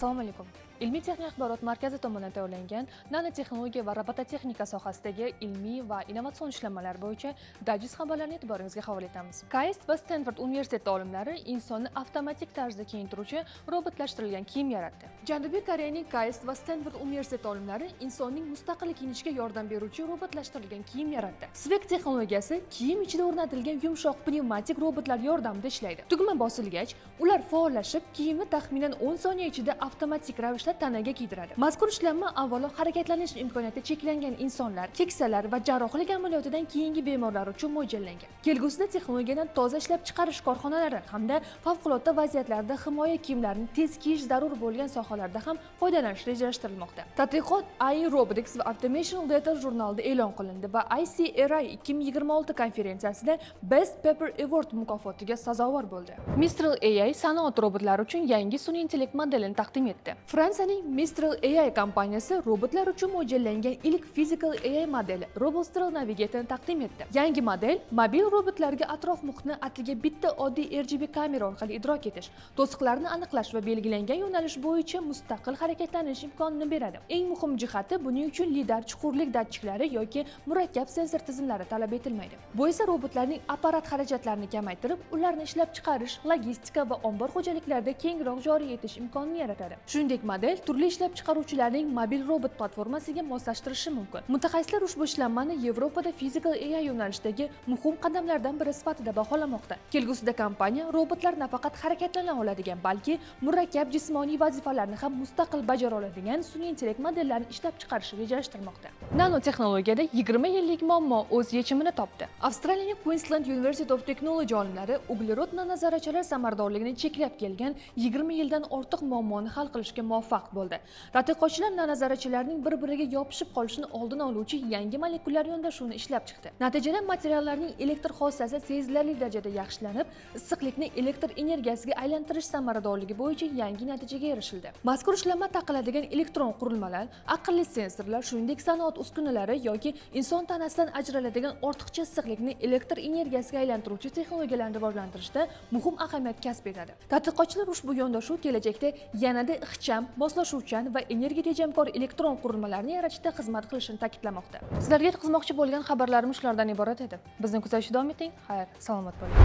Assalomu alaykum. Ilmiy texnik axborot markazi tomonidan tayyorlangan nanotexnologiya va robototexnika sohasidagi ilmiy va innovatsion ishlanmalar bo'yicha dayjest xabarlarni e'tiboringizga havola etamiz. KAIST va Stanford universiteti olimlari insonni avtomatik tarzda kiyintiruvchi robotlashtirilgan kiyim yaratdi. Janubiy Koreyaning KAIST va Stanford universiteti olimlari insonning mustaqil kiyinishiga yordam beruvchi robotlashtirilgan kiyim yaratdi. SWEG texnologiyasi kiyim ichida o'rnatilgan yumshoq pnevmatik robotlar yordamida ishlaydi. Tugma bosilgach, ular faollashib, kiyimni taxminan 10 soniya ichida avtomatik ravishda tanaga kiydiradi. Mazkur ishlanma avvalo harakatlanish imkoniyati cheklangan insonlar, keksalar va jarrohlik amaliyotidan keyingi bemorlar uchun mo'ljallangan. Kelgusida texnologiyadan toza ishlab chiqarish korxonalari hamda favqulodda vaziyatlarda himoya kiyimlarini tez kiyish zarur bo'lgan sohalarda ham foydalanish rejalashtirilmoqda. Tadqiqot AI Robotics va Automation Letters jurnalida e'lon qilindi va ICRI 2026 konferensiyasida Best Paper Award mukofotiga sazovor bo'ldi. Mistral AI sanoat robotlari uchun yangi sun'iy intellekt modelini taqdim etdi. Fransiyaning Mistral AI kompaniyasi robotlar uchun mo'ljallangan ilk Physical AI modeli Robostral Navigatorni taqdim etdi. Yangi model mobil robotlarga atrof muhitni atigi bitta oddiy RGB kamera orqali idrok etish, to'siqlarni aniqlash va belgilangan yo'nalish bo'yicha mustaqil harakatlanish imkonini beradi. Eng muhim jihati, buning uchun lidar, chuqurlik datchiklari yoki murakkab sensor tizimlari talab etilmaydi. Bu esa robotlarning apparat xarajatlarini kamaytirib, ularni ishlab chiqarish, logistika va ombor xo'jaliklarida kengroq joriy etish imkonini yaratadi. Shuningdek, model turli ishlab chiqaruvchilarning mobil robot platformasiga moslashtirishi mumkin. Mutaxassislar ushbu ishlanmani Yevropada Physical AI yo'nalishidagi muhim qadamlardan biri sifatida baholamoqda. Kelgusida kompaniya robotlar nafaqat harakatlana oladigan, balki murakkab jismoniy vazifalarni ham mustaqil bajara oladigan sun'iy intellekt modellarini ishlab chiqarishni rejalashtirmoqda. Nanotexnologiyada 20 yillik muammo o'z yechimini topdi. Avstraliyaning Queensland University of Technology olimlari uglerod nanozarrachalar samaradorligini cheklab kelgan 20 yildan ortiq muammoni hal qilishga muvaffaq bo'ldi. Tadqiqotchilar nanozarrachalarning bir-biriga yopishib qolishini oldini oluvchi yangi molekulyar yondashuvni ishlab chiqdi. Natijada materiallarning elektr xossasi sezilarli darajada yaxshilanib, issiqlikni elektr energiyasiga aylantirish samaradorligi bo'yicha yangi natijaga erishildi. Mazkur ishlanma taqiladigan elektron qurilmalar, aqlli sensorlar, shuningdek sanoat uskunalari yoki inson tanasidan ajraladigan ortiqcha issiqlikni elektr energiyasiga aylantiruvchi texnologiyalarni rivojlantirishda muhim ahamiyat kasb etadi. Tadqiqotchilar ushbu yondashuv kelajakda yanada ixcham, moslashuvchan va energiya tejamkor elektron qurilmalarni yaratishda xizmat qilishini ta'kidlamoqda. Sizlarga yetkazmoqchi bo'lgan xabarlarimiz shulardan iborat edi. Bizni kuzatishda davom eting. Xayr, salomat bo'ling.